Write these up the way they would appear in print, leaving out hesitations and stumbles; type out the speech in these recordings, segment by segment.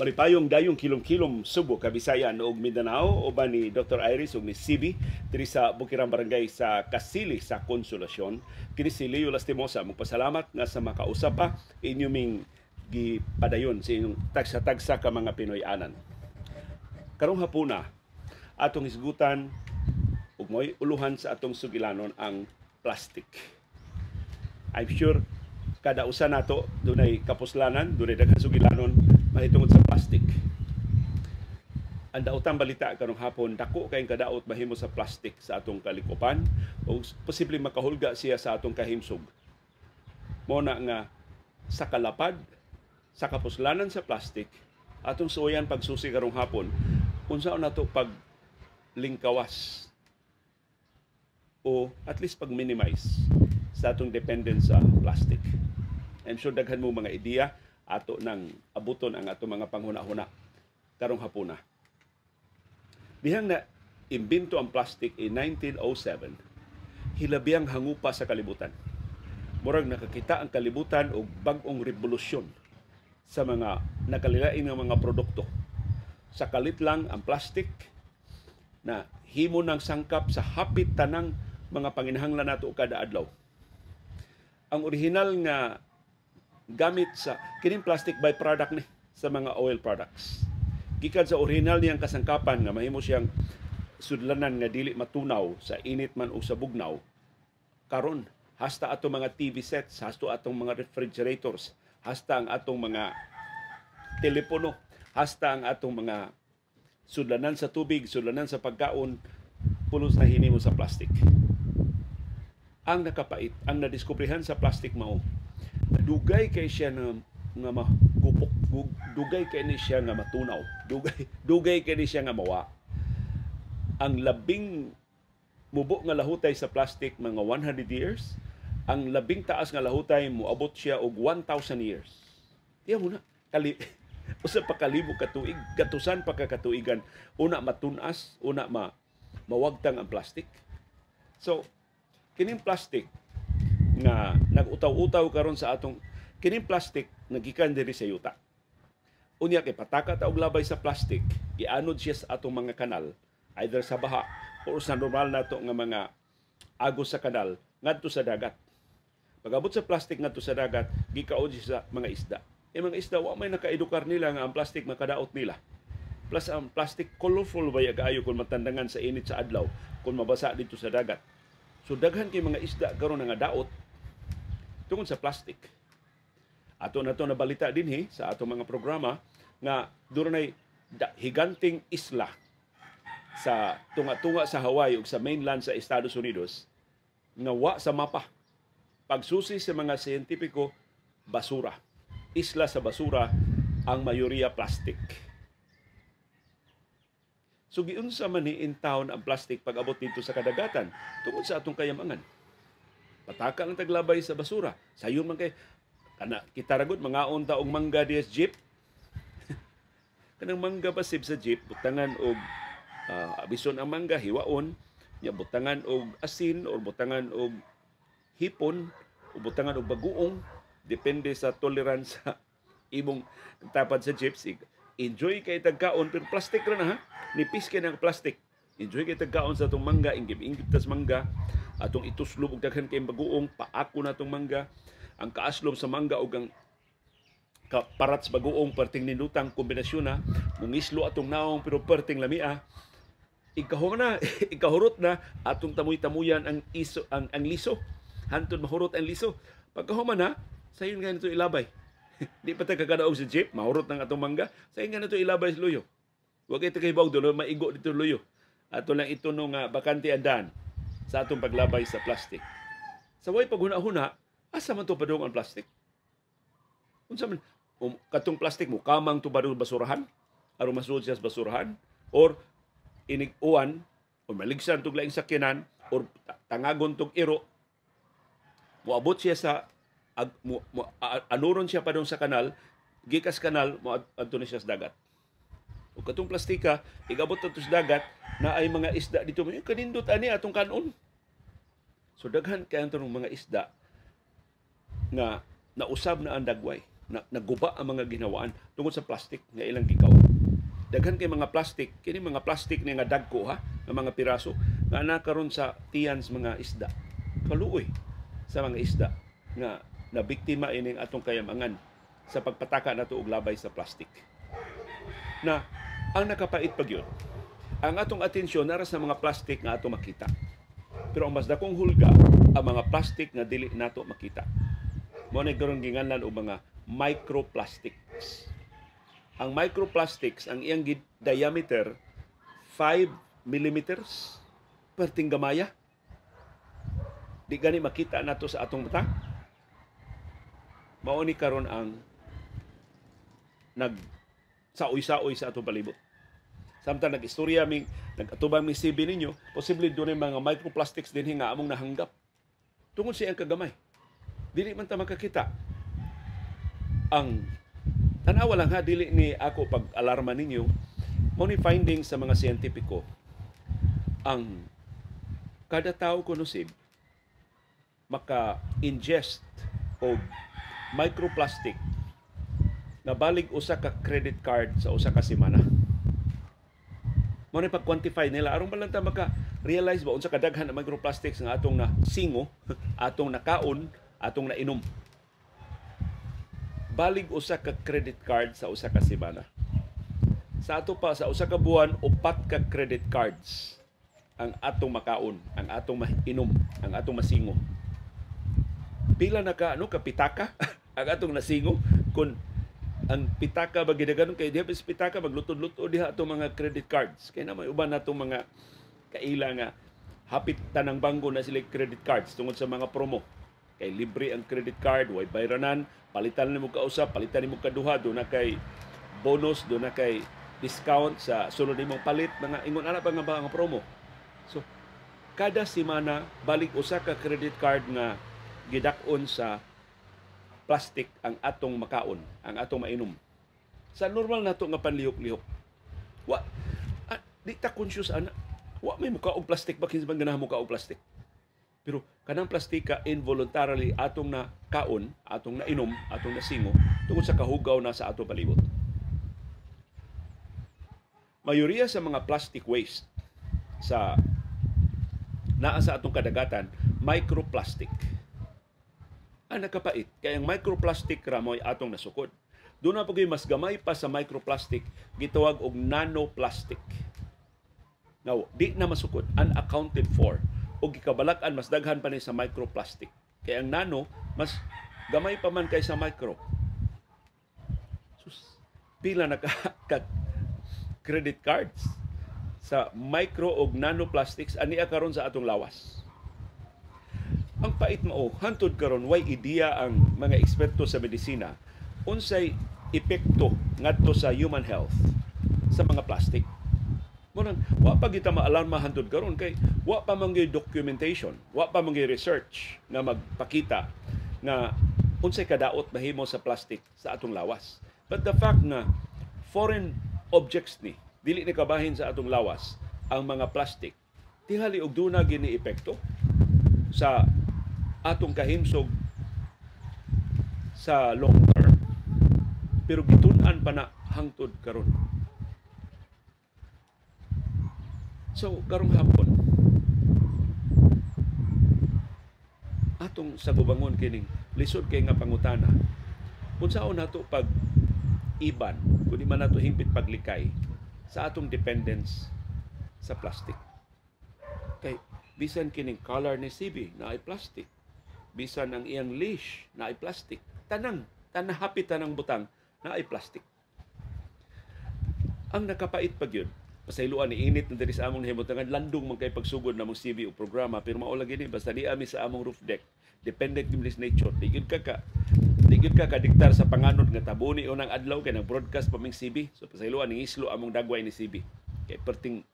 Malipayong dayong kilom-kilom Subo, Kabisayan ug Mindanao, uban ni Dr. Iris ug ni CB diri sa Bukirang Barangay sa Kasili sa Konsolasyon. Kini si Leo Lastimosa magpasalamat nga sa makausap pa inyo ming gipadayon sa inyong tagsa-tagsa ka mga Pinoy-anan. Karong hapuna, atong hisgutan ug mo'y uluhan sa atong sugilanon ang plastic. I'm sure kada usa nato dunay kapuslanan, dunay daghang sugilanon mahitungod sa plastic. Ang daotang balita karong hapon, dako kayong kadaot mahimo sa plastic sa atong kalikupan o posible makahulga siya sa atong kahimsog. Mao na nga sa kalapad, sa kapuslanan sa plastic, atong suwayan pagsusi karong hapon unsaon nato pag lingkawas o at least pag-minimize sa atong dependence sa plastic. I'm sure daghan mo mga ideya, ato nang abuton ang atong mga panghuna-huna karong hapuna. Dihang na imbento ang plastic in 1907, hilabiyang hangupa sa kalibutan. Murag nakakita ang kalibutan og bag-ong revolusyon sa mga nakalilain nga mga produkto. Sa kalit lang ang plastic na himo ng sangkap sa hapit tanang mga panginahanglan nato kada adlaw. Ang original nga gamit sa kining plastic, byproduct ni sa mga oil products. Gikan sa original niyang kasangkapan nga mahimo siyang sudlanan nga dili matunaw sa init man o sa bugnaw, karon hasta atong mga TV sets, hasta atong mga refrigerators, hasta ang atong mga telepono, hasta ang atong mga sudlanan sa tubig, sudlanan sa pagkaon, pulos na hinimo sa plastic. Ang nakapait, ang nadiskubrihan sa plastic mao, dugay kay siya na nga magupok, dugay kay ni siya nga matunaw, dugay dugay kay ni siya nga mawa. Ang labing mubo nga lahutay sa plastic, mga 100 years, ang labing taas nga lahutay moabot siya og 1,000 years. Tiyan mo na, kali usa pa kalibo ka tuig, gatusan pa ka katuigan una matunas, una mawagtang ang plastic. So kining plastic nga nag-utaw-utaw karon sa atong, kining plastic nagikan diri sa yuta. Unya kay pataka ta og labay sa plastic, gianod siya sa atong mga kanal, either sa baha o sa normal nato nga mga agos sa kanal ngadto sa dagat. Pag-abot sa plastic ngadto sa dagat, gikaon siya sa mga isda. E mga isda, wa may nakaedukar nila nga ang plastic makadaot nila. Plus ang plastic colorful ba kaayo kung matandangan sa init sa adlaw, kung mabasa dito sa dagat. So daghan kay mga isda karon nga daot tungod sa plastic. Ato na to nabalita dinhi sa atong mga programa nga dunay higanting isla sa tunga-tunga sa Hawaii ug sa mainland sa Estados Unidos nga wa sa mapa. Pagsusi sa mga siyentipiko, basura. Isla sa basura, ang mayoriya plastic. So giunsa man ni in town ang plastic pag-abot dito sa kadagatan tungod sa atong kayamangan. Pataka ang taglabay sa basura. Sayon man kay kana kita ragod mangaon ta og mangga diya sa jeep. Kanang mangga pasib sa jeep, butangan og abison ang mangga, hiwaon, nya butangan og asin or butangan og hipon o butangan og bagoong, depende sa tolerance sa imong tapad sa jeep. Enjoy kay tagkaon pero plastic ra na ha. Nipis kay ng plastic. Enjoy kay tagkaon sa atong mangga, ingib-ingib tas mangga, atong ituslob og daghan kay bagoong, paako na atong mangga. Ang kaaslom sa mangga og ang parat sa bagoong perting ninutang kombinasyon na, mungislo atong naong pero perting lamia. Ikahurot na, ikahurot na atong tamoy-tamuyan ang iso ang liso. Hantod mahurot ang liso. Pagkahuman na, sayon nga nito ilabay. Di pa ta kakadaog sa jeep, mahurot ng atong mangga, sayon nga nito ilabay sa luyo. Huwag ito kay bawg dulo, maigo dito luyo. Ato lang ito nung bakante andan sa atong paglabay sa plastic. Sa way paghuna-huna, asa man to padung ang plastic? Unsa man katong plastic mo kamang to badung basurahan? Aron masuod siya sa basurahan? Or inig-uwan, or maligsan tog laing sakyanan, or tangagon tog iro, moabot siya sa anuron siya padung sa kanal, gikas kanal moadto ni siya sa dagat. Ug katong plastika igabot adto sa dagat na ay mga isda dito, may kanindot ani atong kanon. So daghan kay atong mga isda nga nausab na ang dagway. Na, naguba ang mga ginawaan tungod sa plastic nga ilang gikaon. Daghan kay mga plastic, kini mga plastic ni nga dagko ha, nga mga piraso nga ana karon sa tiyan sa mga isda. Kaluoy sa mga isda nga nabiktima ining atong kayamangan sa pagpataka nato og labay sa plastic. Na ang nakapait pa gyud, ang atong atensyon nara sa mga plastic nga ato makita. Pero ang mas dakong hulga, ang mga plastic nga dili nato makita. Mao ni karon ginganlan og mga microplastics. Ang microplastics, ang iyang diameter 5 millimeters, perting gamaya. Di gani makita nato sa atong mata. Mao ni karon ang nag saoy-saoy sa atong palibot. Samtang nag-istorya ming nag-atubang mi CB ninyo, posible dunay mga microplastics dinhi nga among nahanggap. Tungod sa iyang kagamay, dili man ta makakita. Ang tanawa lang ha, dili ni ako pag-alarma ninyo, mao ni findings sa mga siyentipiko, ang kada tao kuno sib maka-ingest og microplastic nga balig usa ka credit card sa usa ka semana. Mao ni pag-quantify nila aron ba lang ta maka-realize ba unsa kadaghan ang microplastics nga atong nasingo, atong nakaon, atong nainom. Balig usa ka credit card sa usa ka semana. Sa ato pa sa usa ka buwan, 4 ka credit cards ang atong makaon, ang atong mainom, ang atong masingo. Pila na ka ano ka pitaka ang atong nasingo kun ang pitaka ba gidaganon kay diha sa pitaka maglutod-lutod diha atong mga credit cards. Kay na may uban natong mga kaila nga hapit tanang bangko na sila credit cards tungod sa mga promo. Kay libre ang credit card, way bayranan, palitan nimo kausa, palitan nimo kaduha, do na kay bonus, do na kay discount sa sulod nimong palit, mga ingon ana pa nga mga promo. So kada semana balik usa ka credit card nga gidak-on sa plastic ang atong makaon, ang atong mainom. Sa normal nato nga panlihok-lihok. Wa di ta conscious ana. Wa may muka og plastic ba kinsa man ganahan muka og plastic. Pero kanang plastika involuntarily atong na kaon, atong nainom, atong nasingo tungod sa kahugaw na sa atong palibot. Mayoriya sa mga plastic waste sa naa sa atong kadagatan, microplastic. Ang nakapait, kay ang microplastic ramoy atong nasukod. Doon na pag mas gamay pa sa microplastic, gitawag og nanoplastic. Now, di na masukod, unaccounted for. O gikabalak-an, mas daghan pa ni sa microplastic. Kay ang nano, mas gamay pa man kaysa micro. Sus, pila na ka credit cards sa micro og nanoplastics ania karon sa atong lawas. Ang pait mao, hantod karon way ideya ang mga eksperto sa medisina unsay epekto ngadto sa human health sa mga plastic. Munang wa pa kita maalarma hantod karon kay wa pa man gyud documentation, wa pa man gyud research nga magpakita nga unsay kadaot mahimo sa plastic sa atong lawas. But the fact nga foreign objects ni dili ni kabahin sa atong lawas ang mga plastic, tingali og duna gini epekto sa atong kahimsog sa long term. Pero gitun-an pa na hangtod karon. So karong hapon atong sagubangon kining lisod kay nga pangutana. Unsaon nato pag iban kun di man nato hingpit paglikay sa atong dependence sa plastic. Kay bisan kining collar ni CB na ay plastic, bisan ang iyang leash na ay plastic, tanang tanahapit tanang butang na ay plastic. Ang nakapait pa gyud, pasayloan ni init na diri sa among nahimutangan, landong man kay pagsugod namong CB o programa, pero mao lagi ni basta di ami sa among roof deck, dependent gyud ni nature. Di gyud ka kadiktar sa panganod nga tabuni unang adlaw kay nag-broadcast pa ming CB. So pasayloan ning islo among dagway ni CB. Kay perting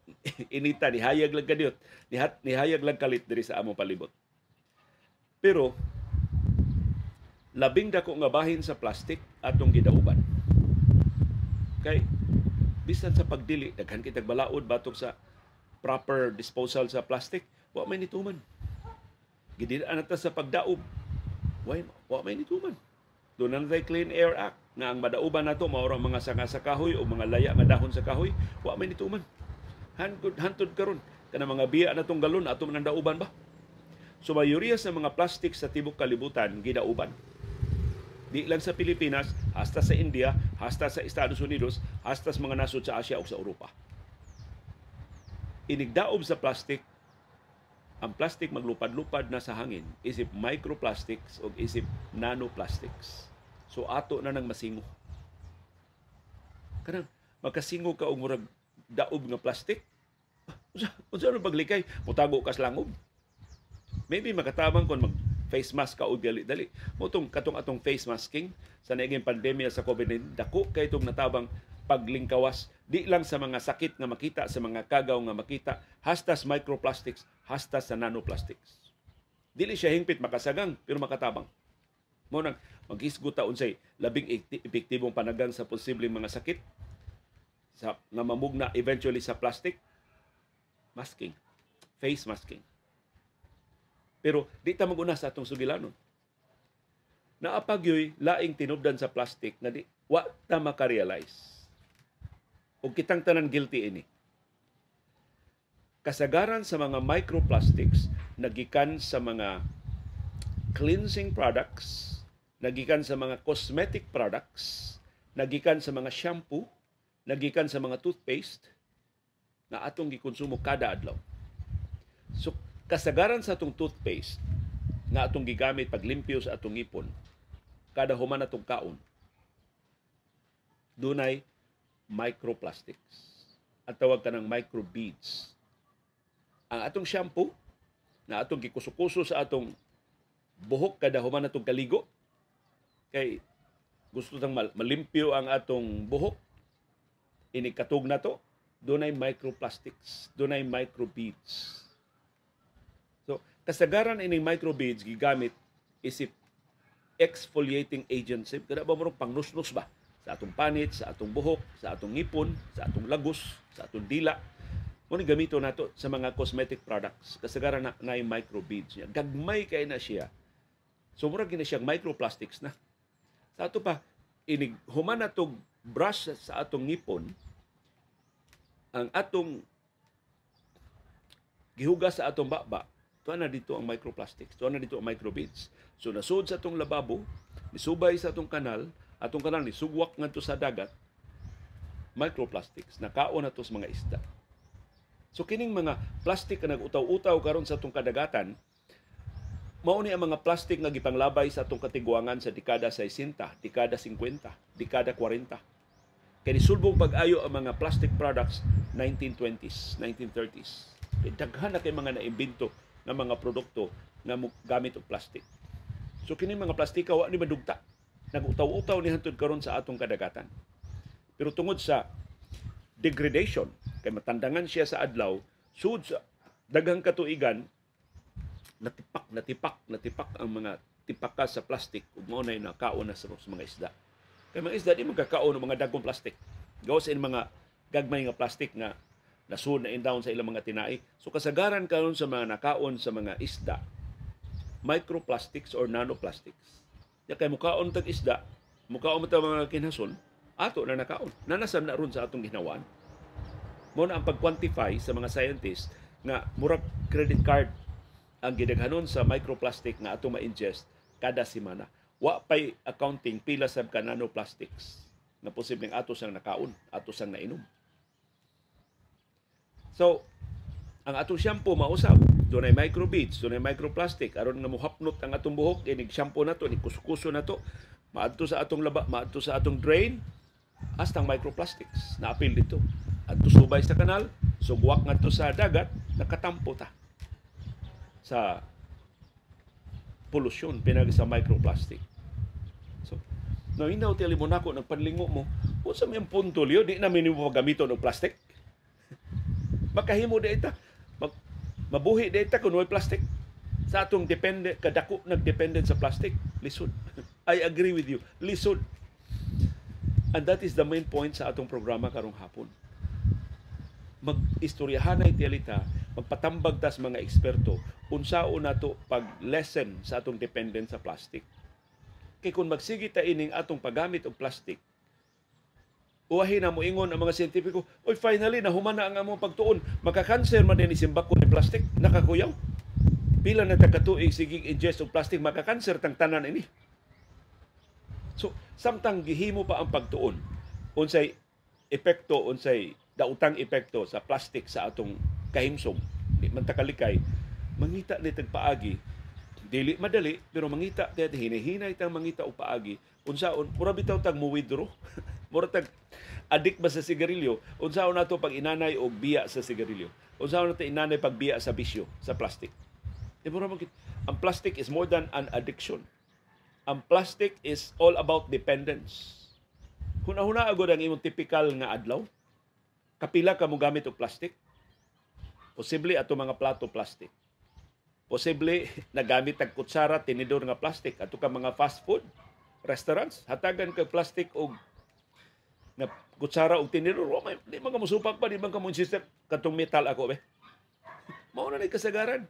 inita ni hayag lang kadiyot, nihayag lang kalit diri sa among palibot. Pero labing dako nga bahin sa plastic atong gidauban. Kay bisan sa pagdili, daghan kitag balaod batok sa proper disposal sa plastic, wa may nituman. Gidila na ta sa pagdaob, wa may nituman. Doon na Clean Air Act nga ang madauban nato mao ra mga sanga sa kahoy o mga laya nga dahon sa kahoy, wa may nituman. Hantod karon kana mga biya natong galon ato man ang dauban ba? So mayoriya sa mga plastic sa tibok kalibutan gidauban. Di lang sa Pilipinas, hasta sa India, hasta sa Estados Unidos, hasta sa mga nasod sa Asia o sa Europa. Inigdaob sa plastic, ang plastic maglupad-lupad na sa hangin isip microplastics o isip nanoplastics. So ato na nang masingo. Kanang makasingo ka og murag daob nga plastic. Unsa ano paglikay? Mutago ka sa langob. Maybe makatabang kon mag face mask ka og dali-dali. Mao tong katong atong face masking sa naiging pandemya sa COVID-19, dako kay itong natabang paglingkawas di lang sa mga sakit nga makita, sa mga kagaw nga makita, hasta sa microplastics, hasta sa nanoplastics. Dili siya hingpit makasagang pero makatabang. Mao nang maghisgot ta unsay labing epektibong panagang sa posibleng mga sakit sa nga mamugna eventually sa plastic: masking, face masking. Pero di ta maguna sa atong sugilanon. Naa pa gyoy laing tinubdan sa plastic nga di wa ta makarealize. Ug kitang tanan guilty ini. Kasagaran sa mga microplastics nagikan sa mga cleansing products, nagikan sa mga cosmetic products, nagikan sa mga shampoo, nagikan sa mga toothpaste na atong gikonsumo kada adlaw. So kasagaran sa atong toothpaste nga atong gigamit paglimpyo sa atong ngipon kada human atong kaon, dunay microplastics. Ang tawag ka ng microbeads. Ang atong shampoo na atong gikuso-kuso sa atong buhok kada human atong kaligo kay gusto tang malimpyo ang atong buhok, ini katug na to, dunay microplastics, dunay microbeads. So kasagaran ining microbeads gigamit isip exfoliating agents. Kada ba mo pangnusnos ba sa atong panit, sa atong buhok, sa atong ngipon, sa atong lagos, sa atong dila. Mo ni gamito nato sa mga cosmetic products. Kasagaran na naay microbeads niya. Gagmay kay na siya. So murag gina siyang microplastics na. Sa ato pa, inig human natog brush sa atong ngipon, ang atong gihugas sa atong baba, tuwa na dito ang microplastics, tuwa na dito ang microbeads. So nasud sa atong lababo, nisubay sa atong kanal nisugwak ngadto sa dagat, microplastics, nakaon na to sa mga isda. So kining mga plastic nga nag-utaw-utaw karon sa atong kadagatan, mao ni ang mga plastic nga gipanglabay sa atong katiguangan sa dekada 60, dekada 50, dekada 40. Kay nisulbong pag-ayo ang mga plastic products 1920s, 1930s. Kay daghan na kay mga naimbento nga mga produkto nga gamit og plastic. So kining mga plastika wa ni madugta. Nag-utaw-utaw ni hantod karon sa atong kadagatan. Pero tungod sa degradation, kay matandangan siya sa adlaw, sud sa daghang katuigan, natipak, natipak, natipak ang mga tipaka sa plastic ug mao nay nakaon na sa mga isda. Kay mga isda di magkakaon og mga dagkong plastic. Gawas in mga gagmay nga plastic nga nasud na in down sa ilang mga tinai. So kasagaran karon sa mga nakaon sa mga isda, microplastics or nanoplastics. Ya kay mukaon tag isda, mukaon ta mga kinhason, ato na nakaon. Nanasam na ron sa atong ginawaan. Mao na ang pag-quantify sa mga scientists nga murag credit card ang gidaghanon sa microplastic nga atong ma-ingest kada semana. Wa pay accounting pila sab ka nanoplastics na posibleng ato sang nakaon, ato sang nainom. So, ang atong shampoo mausab, dunay microbeads, dunay microplastic, aron nga mohapnot ang atong buhok, inig shampoo nato, inig kusukuso nato, maadto sa atong laba, maadto sa atong drain, hasta ang microplastics naapil dito. Adto subay sa kanal, sugwak ngadto sa dagat, nakatampo ta sa polusyon pinagi sa microplastic. So, no inaw tili mo nako nagpanlingo mo, unsa may punto liyo, di na minimo gamiton og plastic. Makahimo di ita. Mabuhi di ita kung way plastic. Sa atong depende, kadako nagdependent sa plastic, lisod. I agree with you, lisod. And that is the main point sa atong programa karong hapon. Mag-istoryahanay tiyalita, magpatambag tas mga eksperto, unsaon nato pag-lessen sa atong dependence sa plastic. Kay kung magsige ta ining atong paggamit og plastic, uwahi na moingon ang mga siyentipiko, "Oy, finally, nahuman na ang among pagtuon, makakanser man din isimbako ni plastic." Nakakuyaw. Pila na ta katuig sige ingest og plastic, makakanser tang tanan ini. So, samtang gihimo pa ang pagtuon unsay epekto, unsay daotang epekto sa plastic sa atong kahimsog, di man ta kalikay, mangita ni tag paagi. Dili madali, pero mangita ta, hinahinay tang mangita og paagi unsaon. Mura bitaw tag mo withdraw, mura tag adik ba sa sigarilyo. Unsaon nato pag inanay og biya sa sigarilyo, unsaon nato inanay pagbiya sa bisyo sa plastic? E mura man, ang plastic is more than an addiction. Ang plastic is all about dependence. Huna-huna agad ang imong tipikal nga adlaw. Kapila ka mo gamit og plastic? Posible ato mga plato, plastic. Posible nagamit ang kutsara, tinidor nga plastic. Ato ka mga fast food restaurants, hatagan kag plastic og nga kutsara og tinidor. Wa may, di man ka mosupak pa, di man ka mo insist, "Katong metal ako be." Mao na kasagaran.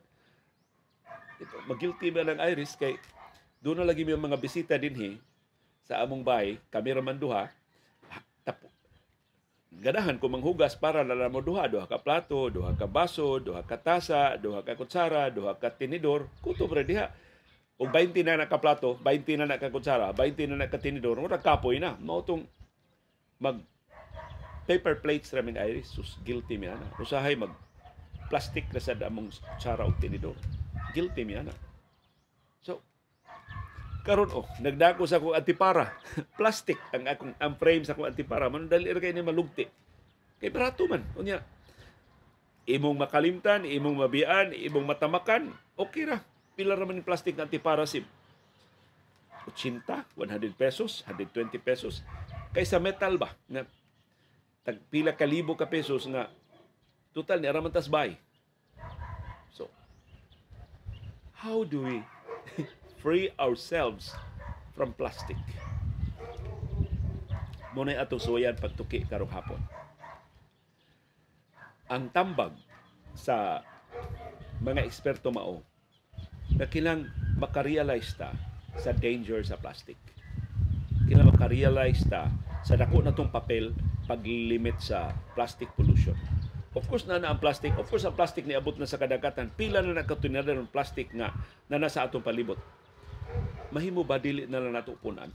Ito, magilty ba ng Iris kay doon na lagi may mga bisita dinhi sa among bahay, kami raman duha, tapo, ganahan ko manghugas para na mo duha, duha ka plato, duha ka baso, duha ka tasa, duha ka kutsara, duha ka tinidor, kutob ra diha. Og 20 na na ka plato, 20 na na ka kutsara, 20 na na ka tinidor, mura kapoy na. Mao tong mag paper plates ra min Iris, sus, guilty mi ana. Usahay mag plastic ra sad among kutsara og tinidor. Guilty mi ana. So, karon oh, nagdako sa akong antipara. Plastic ang akong ang frame sa akong antipara. Man dali ra kay ni malugti. Kay barato man. Unya, imong makalimtan, imong mabian, imong matamakan, okay ra. Pila ra man yung plastic na antipara, sib? 80, 100 pesos, 120 pesos. Kaysa metal ba nga tag pila ka libo ka pesos nga total ni ara man tas bay. So, how do we free ourselves from plastic? Muna atong suwayan pagtuki karong hapon. Ang tambag sa mga eksperto mao na kinang makarealize ta sa danger sa plastic. Kinang makarealize ta sa dako na tong papel paglimit sa plastic pollution. Of course na na ang plastic, of course ang plastic niabot na sa kadagatan, pila na nakatonelada ng plastic nga na nasa atong palibot. Mahimo ba dili na lang nato punan?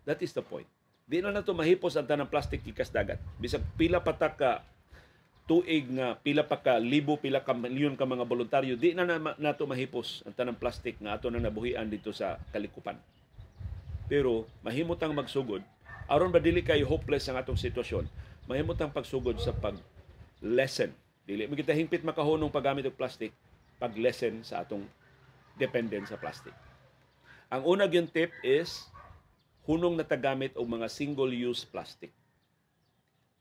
That is the point. Di na nato mahipos ang tanang plastic gikas dagat. Bisag pila pa ta ka tuig nga pila pa ka libo, pila ka milyon ka mga voluntaryo, di na nato mahipos ang tanang plastic nga ato na nabuhian dito sa kalikupan. Pero mahimo tang magsugod aron ba dili kay hopeless ang atong sitwasyon. Mahimo tang pagsugod sa pag-lessen. Dili man kita hingpit makahunong paggamit og plastic, pag-lessen sa atong dependence sa plastic. Ang una gyud tip is hunong na tagamit og mga single-use plastic.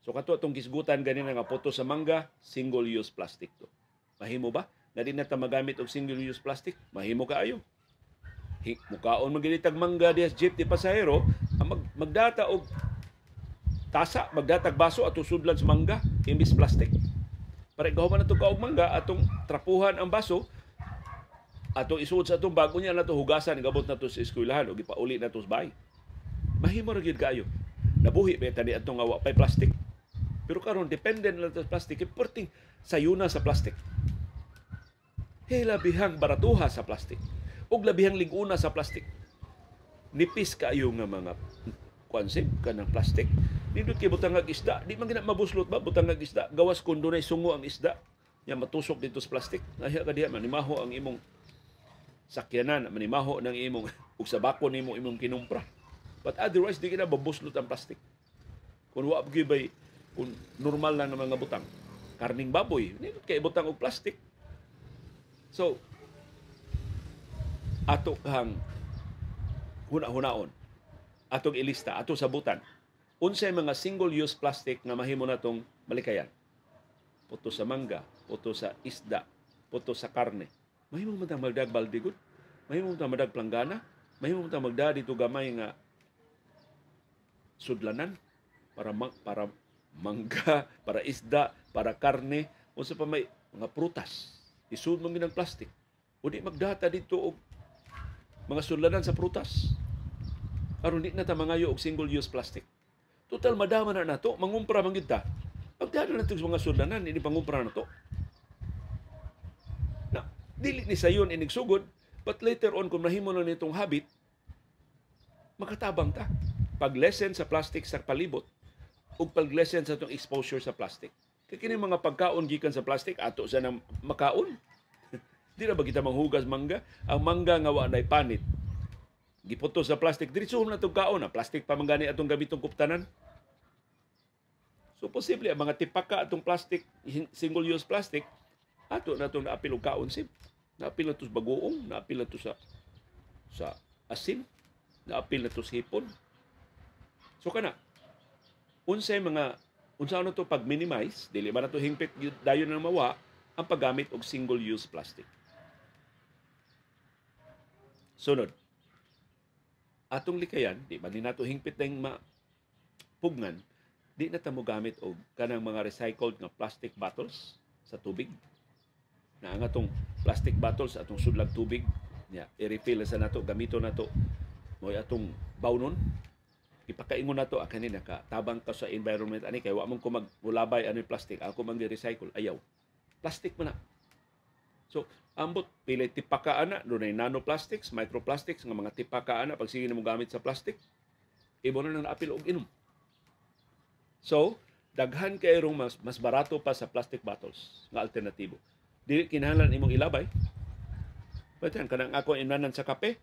So kato atong gisgutan ganina nga puto sa mangga, single-use plastic to. Mahimo ba na di na ta magamit og single-use plastic? Mahimo kaayo. Mukaon man gini tag mangga diha sa jeep ti pasahero, ang magdata og tasa, magdatag baso atong sudlan sa mangga imbis plastic. Para ikaw man ato kaog mangga, atong trapuhan ang baso, atong isuod sa atong bago niya nato hugasan, gabot nato sa eskwelahan o gipauli nato sa bahay. Mahimo ra gyud kaayo. Nabuhi ba tani atong nga wa pay plastic? Pero karon dependent na sa plastic, kay perting sayuna sa plastic. Hey, labihang baratuha sa plastic. Ug labihang lig-una sa plastic. Nipis kaayo nga mga kuansib kanang plastic. Nindot kay butang ag isda, di man gina mabuslot ba butang ag isda, gawas kun dunay sungo ang isda, nya matusok dito sa plastic. Nahiya ka diha, manimaho ang imong sakyanan, manimaho ng imong ug sa bako nimo imong kinumpra. But otherwise di gina mabuslot ang plastic. Kung wa gyud bay, kung normal lang ang mga butang, karning baboy, nindot kay butang og plastic. So ato kang huna-hunaon, atong ilista, ato sabutan unsay mga single-use plastic nga mahimo natong malikayan. Puto sa mangga, puto sa isda, puto sa karne. Mahimo man tang magdag balde gud. Mahimo man tang magdag planggana. Mahimo man tang magda dito gamay nga sudlanan para mangga, para isda, para karne, unsa pa may mga prutas. Isud man ginang plastic. O di magdata dito og Mga sudlanan sa prutas. Aron di na ta mangayo og single-use plastic. Total madama na nato, mangumpra man gyud ta. Pagdala na sa mga sudlanan, ini pangumpra na to. Na, dili ni sayon inig sugod, but later on kung nahimo na nitong habit, makatabang ta. Pag-lessen sa plastic sa palibot ug pag-lessen sa atong exposure sa plastic. Kay kini mga pagkaon gikan sa plastic, ato sa nang makaon. Di na ba kita manghugas mangga? Ang mangga nga wa nay panit, giputo sa plastic, diretso na itong kaon. Ang plastic pa man gani atong gamitong kuptanan. So posible ang mga tipaka atong plastic, single-use plastic, ato na itong naapil og kaon sib. Naapil na to sa bagoong, naapil na to sa asin, naapil na to sa hipon. So kana, unsay mga unsa na to pag-minimize, dili ba na to hingpit dayon na mawa ang paggamit og single-use plastic. Sunod, atong likayan, di ba ni nato hingpit na mapugnan, di na ta mo gamit og kanang mga recycled nga plastic bottles sa tubig. Na ang atong plastic bottles, atong sudlag tubig, ya, i-refill sa nato, gamito nato, mo'y atong bawnon, ipakaingon nato ah, kani nakatabang ka sa environment ani kay wa man ko magmulabay ano plastic, ako man gi-recycle. Ayaw, plastic man na. So ambot pili tipaka ana, dunay nanoplastics, microplastics nga mga tipaka ana pag sige nimo gamit sa plastic, imo na nang naapil og inom. So daghan kay rong mas barato pa sa plastic bottles nga alternatibo, dili kinahanglan imong ilabay. Pwede kanang ako inanan sa kape,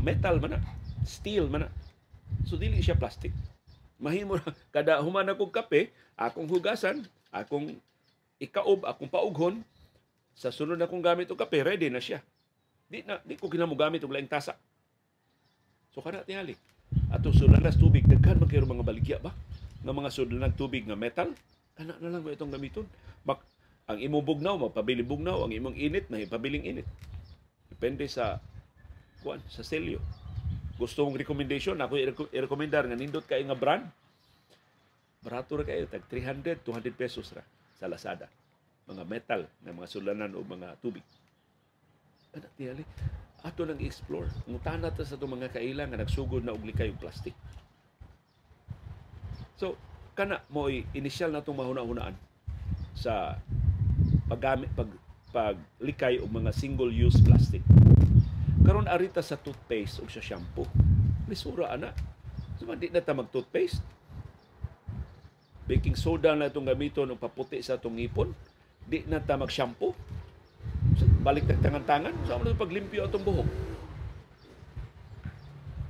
metal man na, steel man na. So dili siya plastic. Mahimo na kada human akong kape, akong hugasan, akong ikaob, akong paughon, sa sunod na kong gamit og kape, ready na siya. Di ko kinahanglan gamit og laing tasa. So kana tingali. Atong sudlanas tubig, daghan man kayo mga baligya ba? Nga mga sudlanan tubig nga metal, kana na lang mo itong gamiton. Ang imong bugnaw, magpabili bugnaw, ang imong init, mahipabiling init. Depende sa kuan, sa selyo. Gusto mong recommendation, ako i-recommendar nga nindot kay nga brand. Barato ra kayo, tag 300, 200 pesos ra sa Lazada. Mga metal na mga sulanan o mga tubig. Ana tingali, ato nang i-explore. Ngutana ta sa atong mga kaila nga nagsugod na og likay og plastic. So, kana mo'y initial na itong mahuna-hunaan sa paggamit, paglikay og mga single-use plastic. Karon arita sa toothpaste o sa shampoo. Lisura ana. So, di na ta mag-toothpaste. Baking soda na itong gamiton og paputi sa atong ngipon. Di na ta mag-shampoo. So, balik tagtangan-tangan. Sa so, paglimpyo atong buhok.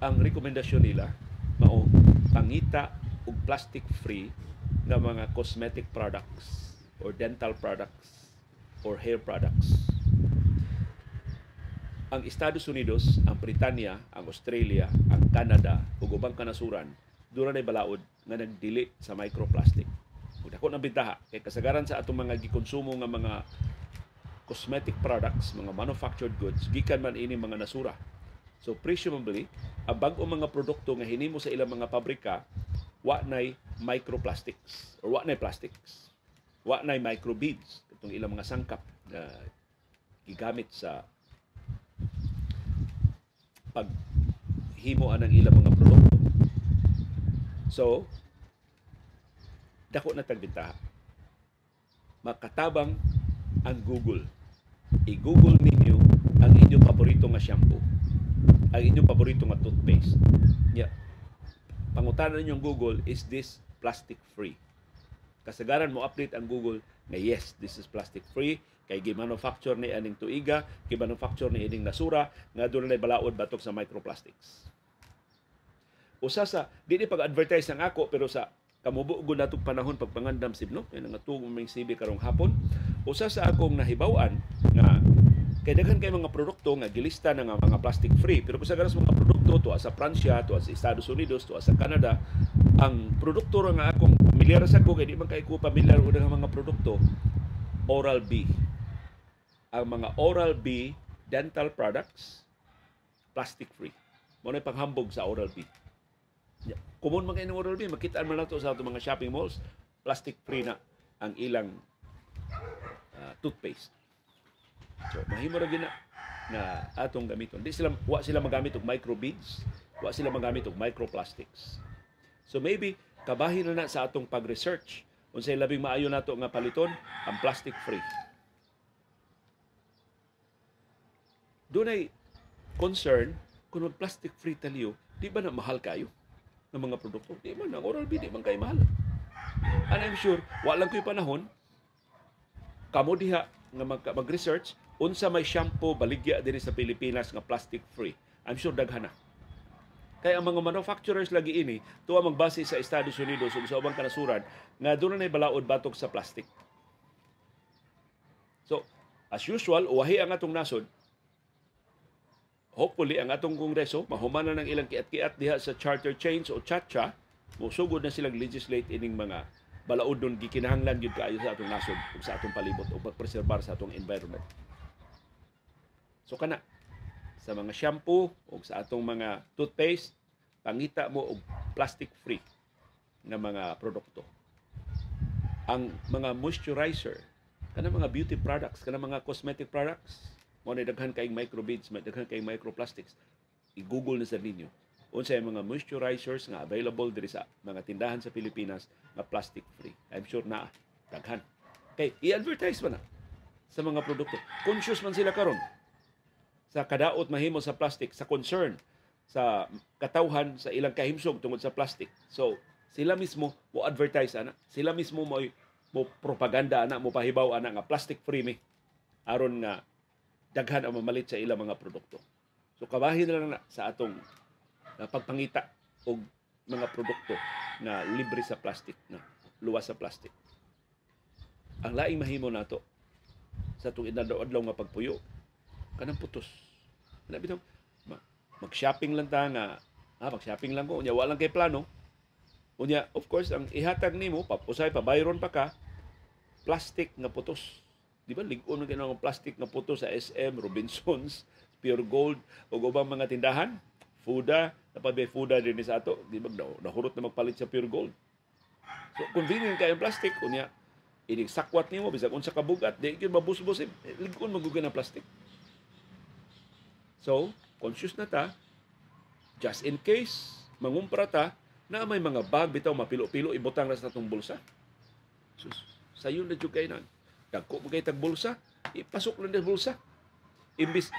Ang rekomendasyon nila mao pangita og plastic-free nga mga cosmetic products or dental products or hair products. Ang Estados Unidos, ang Britanya, ang Australia, ang Canada ug ubang kanasuran dura nay balaod nga nagdili sa microplastic. Ug dako nang bentaha kay kasagaran sa atong mga gikonsumo nga mga cosmetic products, mga manufactured goods, gikan man ini mga nasura. So presumably, ang bag-o mga produkto nga hinimo sa ilang mga pabrika wa nay microplastics or wa nay plastics. Wa nay microbeads itong ilang mga sangkap na gigamit sa paghimo anang ilang mga produkto. So, dako na tagbentaha. Makatabang ang Google. I-Google ninyo ang inyong paborito nga shampoo, ang inyong paborito nga toothpaste. Yeah. Pangutanan ninyo ang Google, is this plastic free? Kasagaran mo update ang Google na yes, this is plastic free kay gi-manufacture ni aning tuiga, gi-manufacture ni ining nasura nga dunay balaod batok sa microplastics. Usa sa di ni pag-advertise ang ako, pero sa kamubo gud natong panahon pagpangandam sib, no, kay nangatuog ming CB karong hapon. Usa sa akong nahibaw-an nga kay daghan kay mga produkto nga gilista na nga mga plastic free, pero kasagaran sa mga produkto tuwa sa Pransya, tuwa sa Estados Unidos, tuwa sa Canada, ang produkto ra nga akong pamilyar sa ko kay di man kay ko pamilyar og daghang mga produkto, Oral-B. Ang mga Oral-B dental products plastic free. Mao na panghambog sa Oral-B. Yeah. Common man kay ng Oral-B, makitaan man nato sa atong mga shopping malls, plastic free na ang ilang toothpaste. So mahimo ra gyud na. nga atong gamiton. Di sila, wa sila magamit og microbeads, wa sila magamit og microplastics. So maybe kabahin na na sa atong pag-research unsay labing maayo nato nga paliton, ang plastic free. Dunay concern kung mag plastic free taliyo, di ba na mahal kayo ng mga produkto? Di man, ang Oral-B di man kay mahal. And I'm sure, wa lang ko'y panahon, kamo diha nga mag-research, unsa may shampoo baligya dinhi sa Pilipinas nga plastic free. I'm sure daghan na. Kaya ang mga manufacturers lagi ini, tuwa magbase sa Estados Unidos ug sa ubang kanasuran nga doon na balaod batok sa plastic. So, as usual, uwahi ang atong nasod. Hopefully, ang atong Kongreso, mahuman na ng ilang kiat-kiat diha sa charter change o chacha, musugod na silang legislate ining mga balaod nun gikinahanglan gyud kaayo sa atong nasod ug sa atong palibot ug pagpreserbar sa atong environment. So kana sa mga shampoo o sa atong mga toothpaste, pangita mo og plastic free nga mga produkto. Ang mga moisturizer, kana mga beauty products, kana mga cosmetic products, mo na daghan kaayong microbeads, may daghan kaayong microplastics. I-google na sa ninyo unsay mga moisturizers nga available diri sa mga tindahan sa Pilipinas nga plastic free. I'm sure na daghan. Kay i-advertise man na sa mga produkto. Conscious man sila karon sa kadaot mahimo sa plastic, sa concern sa katawhan sa ilang kahimsog tungod sa plastic. So, sila mismo mo advertise ana, sila mismo mo propaganda ana, mo pahibaw ana nga plastic free mi aron nga daghan ang mamalit sa ilang mga produkto. So kabahin na lang na sa atong pagpangita og mga produkto na libre sa plastic, na luwas sa plastic. Ang laing mahimo nato sa atong inadlaw-adlaw nga pagpuyo, kanang putos. Kana bitaw mag-shopping lang ta nga, mag-shopping lang ko, unya wa lang kay plano. Unya, of course, ang ihatag nimo, papusay, pabayron pa ka, plastic nga putos. Di ba, lig-on na kaayo ang plastic nga putos sa SM, Robinsons, Pure Gold, o ubang mga tindahan. Fuda, dapat may Fuda din sa ato. Di ba, nahurot na magpalit sa Pure Gold. So, convenient kayo ang plastic. Unya, inig sakwat nimo, bisag unsa ka bugat, di gyud mabusbos, lig-on magugan ang plastic. So, conscious na ta, just in case, mangumpra ta, na may mga bag, bitaw, mapilo-pilo, ibutang na sa atong bulsa. So, sayon na jud kayo na. Dagko mo kayo tag bulsa, ipasok lang na bulsa. Imbis,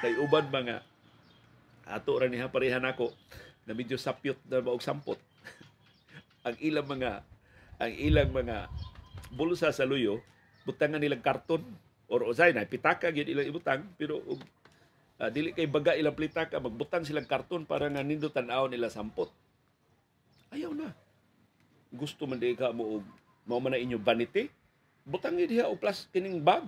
kay uban mga, ato ra niya pareha nako, na medyo sapyot na maog sampot. Ang ilang mga bulsa sa luyo, butangan nilang karton, or usay na, pitaka gyud ilang ibutang, pero dili kay baga ilang plitaka, magbutang silang karton para nga nindot tan-aw nila sampot. Ayaw na. Gusto man di ka mo og mao man na inyo vanity, butang diha og plus kining bag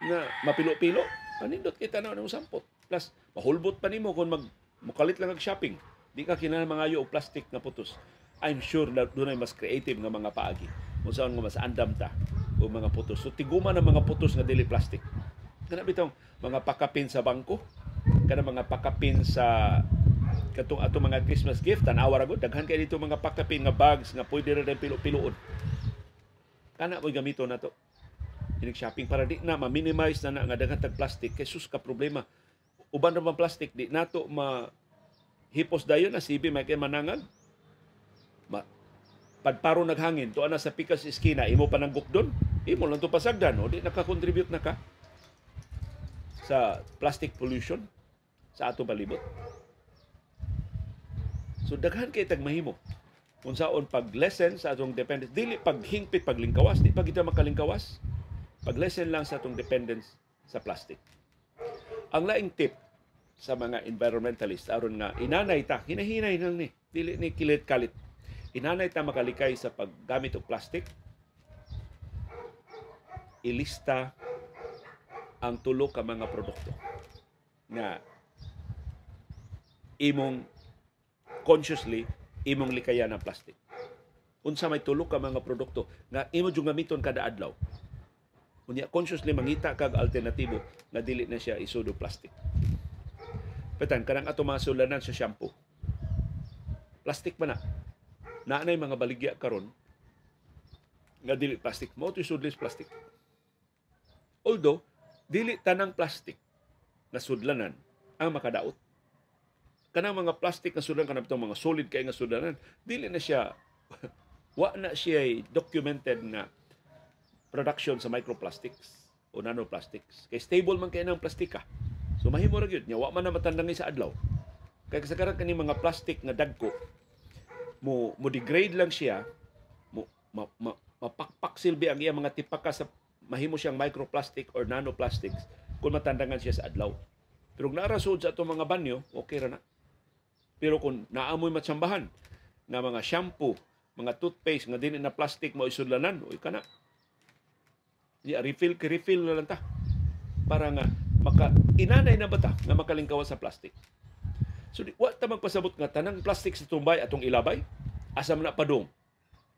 na mapilo-pilo, panindot kay tan-aw nimo sampot. Plus mahulbot pa nimo kung mag mukalit lang og shopping. Di ka kinahanglan mangayo og plastic na putos. I'm sure na dunay mas creative nga mga paagi kung saan nga mas andam ta og mga putos. So tiguma na mga putos nga dili plastic. Kana bitong mga pakapin sa bangko, kana mga pakapin sa katong atong mga Christmas gift, tan-awa ra gud, daghan kay dito mga pakapin nga bags nga pwede ra din pilo-piloon. Kana mo'y gamito na to. Inig shopping para di na ma-minimize na, na nga daghan tag plastic kay sus ka problema. Uban ra man plastic, di nato ma hipos dayon na sibi may kay manangag. Ma, padparo naghangin, tuwa na sa pikas iskina, imo pa nang gukdon, imo lang to pasagdan, o di naka-contribute na ka sa plastic pollution sa ato palibot. So daghan kay tag mahimo unsaon pag-lessen sa atong dependence, dili paghingpit paglingkawas, di pa kita makalingkawas. Pag-lessen lang sa atong dependence sa plastic. Ang laing tip sa mga environmentalist aron nga inanay ta, hinahinay lang ni, dili ni kilit kalit. Inanay ta makalikay sa paggamit og plastic. Ilista ang tulo ka mga produkto nga imong consciously imong likayan ang plastic. Unsa may tulo ka mga produkto nga imo jud gamiton kada adlaw. Unya consciously mangita kag alternatibo nga dili na siya isud og plastic. Petan kanang ato mga sulanan sa shampoo. Plastic man na. Naanay mga baligya karon nga dili plastic. Mao to sudlis plastic. Although dili tanang plastic nga sudlanan ang makadaot. Kanang mga plastic nga sudlanan, kanang bitong mga solid kay nga sudlanan, dili na siya, wa na siya documented nga production sa microplastics o nanoplastics. Kay stable man kay ng plastika. So mahimo ra gyud nya wa man na matandangi sa adlaw. Kay kasagaran kani mga plastic nga dagko mo mo degrade lang siya, mo ma, ma, mapakpak silbi ang iya mga tipaka sa mahimo siyang microplastic or nanoplastics kung matandangan siya sa adlaw. Pero kung naa ra sud sa atong mga banyo, okay ra na. Pero kung naamoy matsambahan nga mga shampoo, mga toothpaste nga dili na plastic mo isudlanan, uy kana. Ya, refill kay refill na lang ta. Para nga maka inanay na bata nga makalingkawan sa plastic. So di, wa ta magpasabot nga tanang plastic sa tumbay atong ilabay, asa man na padung.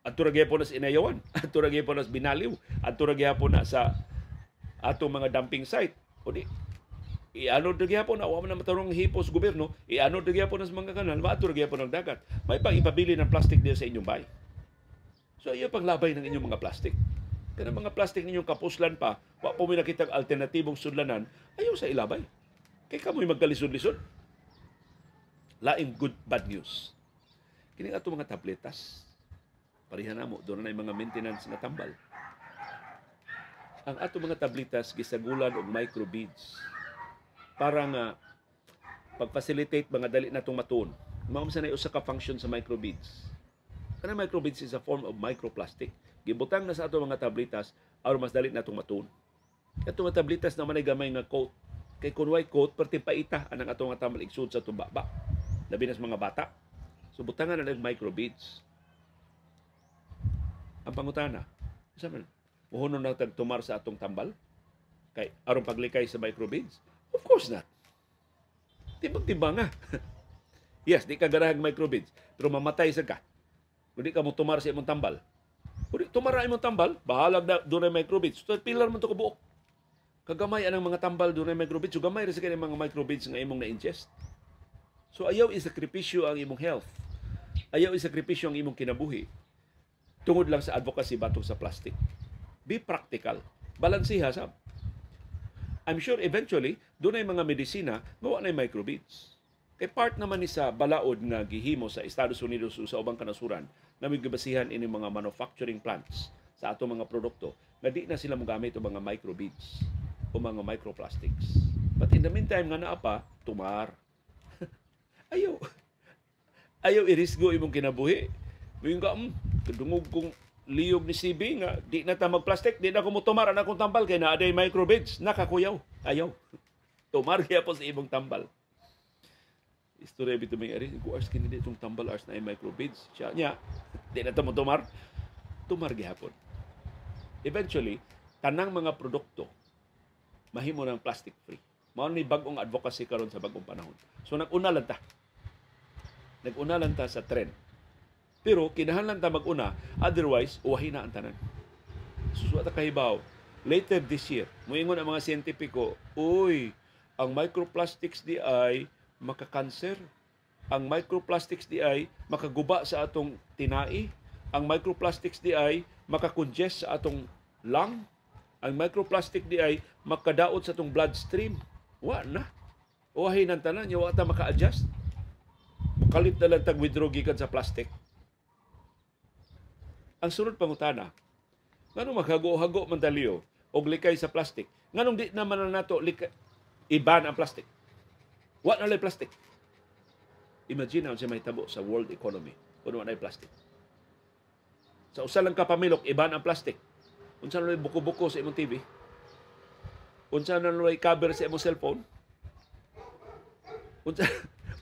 Adto ra gyapon na sa Inayawan, adto ra gyapon na sa Binaliw, adto ra gyapon na sa atong mga dumping site. O di ianod ra gyapon na wa man na matarong hipos gobyerno, ianod ra gyapon na sa mga kanal, maadto ra gyapon ang dagat. May pang ipabili ng plastic diya sa inyong bay. So ayaw paglabay ng inyong mga plastic. Kanang mga plastic ninyong kapuslan pa, wa po may nakitang alternatibong sudlanan, ayaw sa ilabay. Kay kamoy magkalisod-lisod. Laing good bad news. Kining ato mga tabletas, pareha namo, doon na mga maintenance nga tambal. Ang ato mga tabletas gisagulan og microbeads para nga pag-facilitate mga dali natong matuon. Mao man na usa ka function sa microbeads. Kanang microbeads is a form of microplastic. Gibutang na sa ato mga tabletas aron mas dali natong matuon. Ato mga tabletas na man ay gamay nga coat. Kay kun way coat, perti paita anang ato nga tambal igsud sa tumbaba. Labi na sa mga bata. So butangan na ng microbeads. Ang pangutana, unsa man muhunon na tag tumar sa atong tambal kay aron paglikay sa microbeads? Of course not. Timbang-timbang nga. Yes, di ka ganahag microbeads, pero mamatay sa ka. Kung di ka mo tumar sa imong tambal. Kung di tumara imong tambal, bahalag na doon ay microbeads. So, pilar man to kabuok. Kagamay anang mga tambal doon ay microbeads. So, gamay rin sa kanyang mga microbeads nga imong na-ingest. So, ayaw isakripisyo ang imong health. Ayaw isakripisyo ang imong kinabuhi. Tungod lang sa advocacy batok sa plastic. Be practical. Balansiha sab. I'm sure eventually, doon ay mga medisina nga wa nay microbeads. Kay part naman ni sa balaod nga gihimo sa Estados Unidos o sa ubang kanasuran nga migibasihan ini mga manufacturing plants sa atong mga produkto nga di na sila mogamit og mga microbeads o mga microplastics. But in the meantime nga naa pa, tumar. Ayaw. Ayaw irisgo imong kinabuhi. Moingon ka, kadungog kong liyog ni CB nga di na ta magplastic, di na ko motumar ang akong tambal kay naa day microbeads. Nakakuyaw. Ayaw. Tumar gyapon sa imong tambal. Istorya bitaw may ari, ko ars kini itong tambal ars na ay microbeads. Siya niya, di na ta mo tumar. Tumar gihapon. Eventually, tanang mga produkto mahimo ng plastic free. Mao ni bag-ong advocacy karon sa bag-ong panahon. So nag-una lang ta. Nag-una lang ta sa trend. Pero kinahanglan ta mag-una, otherwise uwahi na ang tanan. Susuwa ta kahibaw. Later this year, moingon ang mga siyentipiko, uy, ang microplastics di ay makakanser. Ang microplastics di ay makaguba sa atong tinai. Ang microplastics di ay makakongest sa atong lung. Ang microplastic di ay makadaot sa atong bloodstream. Wa na. Uwahi ng tanan, wa ta maka-adjust. Mukalit na lang tag withdraw gikan sa plastic. Ang sunod pangutana, nganong maghago-hago man taliyo og likay sa plastic? Nganong di naman na nato iban ang plastic? Wa na lay plastic. Imagine ang siya mahitabo sa world economy kung wa na plastic. Sa usa lang ka pamilok, iban ang plastic. Unsa na lay buko-buko sa imong TV? Unsa na lay cover sa imong cellphone?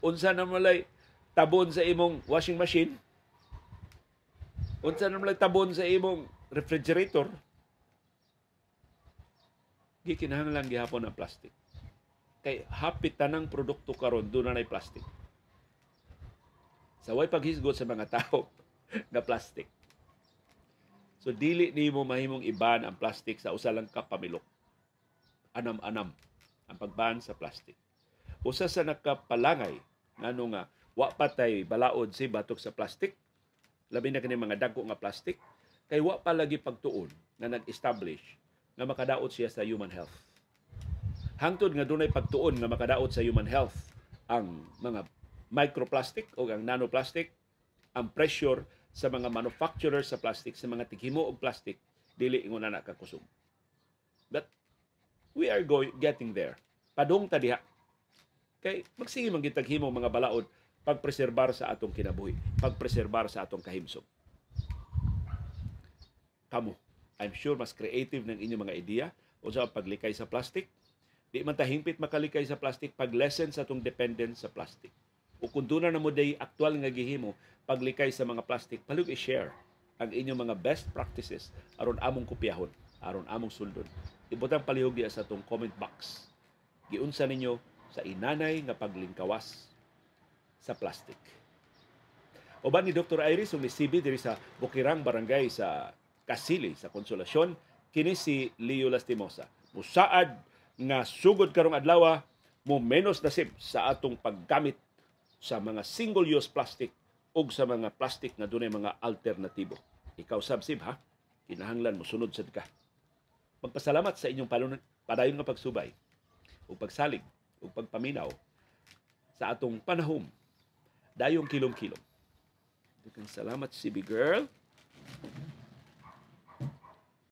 Unsa na lay tabon sa imong washing machine? Unsa na lay tabon sa imong refrigerator? Gikinahanglan gihapon ang plastic. Kay hapit tanang produkto karon doon na plastic. Sa way paghisgot sa mga tao nga plastic. So dili nimo mahimong iban ang plastic sa usa lang ka pamilok. Anam-anam ang pagban sa plastic. Usa sa nakapalangay ngano nga wa pa tay balaod si batok sa plastic, labi na kini mga dagko nga plastic, kay wa pa lagi pagtuon nga nag-establish nga makadaot siya sa human health. Hangtod nga dunay pagtuon nga makadaot sa human health ang mga microplastic o ang nanoplastic, ang pressure sa mga manufacturer sa plastic, sa mga tighimo og plastic, dili ingon na kakusog. But we are getting there. Padung ta diha. Kay magsige man gyud tag himo mga balaod pagpreserbar sa atong kinabuhi, pagpreserbar sa atong kahimsog. Kamo, I'm sure mas creative ng inyong mga ideya o sa paglikay sa plastic. Di man ta hingpit makalikay sa plastic, pag-lessen sa atong dependence sa plastic. O kung doon na mo day aktual nga gihimo paglikay sa mga plastic, palihog i-share ang inyong mga best practices aron among kopyahon, aron among sundon. Ibutang palihog diya sa atong comment box. Giunsa ninyo sa inanay nga paglingkawas sa plastic? Uban ni Dr. Iris ug ni CB diri sa Bukirang Barangay sa Kasili sa Konsolasyon, kini si Leo Lastimosa. Musaad nga sugod karong adlaw, mo menos na sib sa atong paggamit sa mga single-use plastic ug sa mga plastic nga dunay mga alternatibo. Ikaw sab, Sib, ha? Kinahanglan mo sunod sad ka. Magpasalamat sa inyong padayon nga pagsubay ug pagsalig ug pagpaminaw sa atong panahom. Dayong kilom-kilom. Daghang salamat, CB girl.